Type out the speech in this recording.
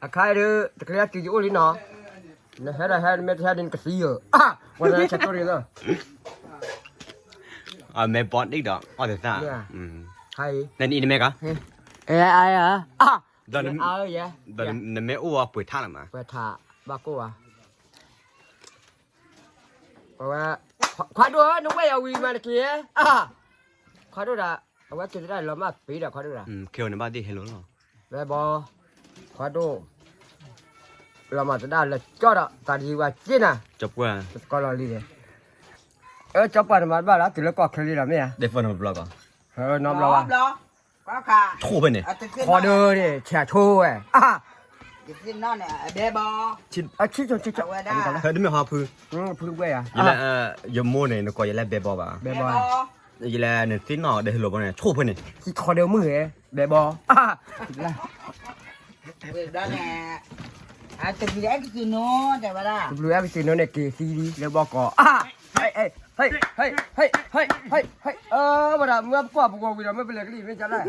အခါဒီး တကျဲအတုၤယအိၣ်လံနီၤ, နဟဲဒီးဟဲ နမ့ၢ်တဟဲဒ်နကသံဧၢ, ဝဲဒၣ်ဆဲးတိၢ်ဒ်သိး, အမဲာ်ဘီဒံၣ်ဒီး အီၣ်သသၣ်, နအံၤနမဲာ်ကီး, ဒီးနမ့ၢ်အိၣ်အပှ့ၤထးလီၤမး, ပှဲၤထးဘၣ်ကိၢ်ဘၣ်, အဝဲ, ခွါဒိၣ်ဧၢ နဝဲၢ်ယၤဝံၤမးတက့ၢ်, ခွါဒိၣ်ဒီး, အဝဲက့ၤသဒၣ်လီၤမၢ်ပ့ၤဒီးခွါဒိၣ်ဒီး, ခဲအံၤနဘၣ်သ့ၣ်ဟဲလိာ်လီၤ, ဘဲဘီ, ခွါဒိၣ်, လီၤမၢ်သဒၣ်လၢကၠီဒီး တၢ်ဒ်ဝဲက့ၢ်နၤ, ကၠီပှၢ်, ကီလီၤလံ, အၢ ကၠီပှၢ်နမၤတဘၣ်လီၤ တုၤလၢကီၢ်ချၢလံဒီးမ့ၢ်ဧါ, ဒဲဖီနီဘျီကီး, နီဘျီဘၣ်, ဆိၣ်ဖဲန့ၣ်, ခီဒၢန့ၣ် ဆဲးဆိဝဲ, အဆံ, တမ့ၢ်ဟီဖု, ဖုဝဲယၤ, ယမိၢ်န့ၣ် နကိးယၤလၢဘဲဘီဘၣ်, ယလဲၤနသ့ၣ်နီၣ်ဒီးဟဲလိာ်ဘီန့ၣ် ဆိၣ်ဖဲန့ၣ်, ခီဒၢမုၣ်ဧၢ, ဘဲဘီ, တဘျုးအဲၣ်ကစူၤနိန့ၣ် က့ၤသံလံလၢဘီကီး, ဟဲ, ဟဲ, ဟဲ, ဟဲ, အဝဲဒၣ်မ့ၢ်ပကွၢ်ပဂီၤဝံၤဒီး မ့ၢ်ပလဲၤကလံၣ်မ့ၢ်ကလဲၣ်,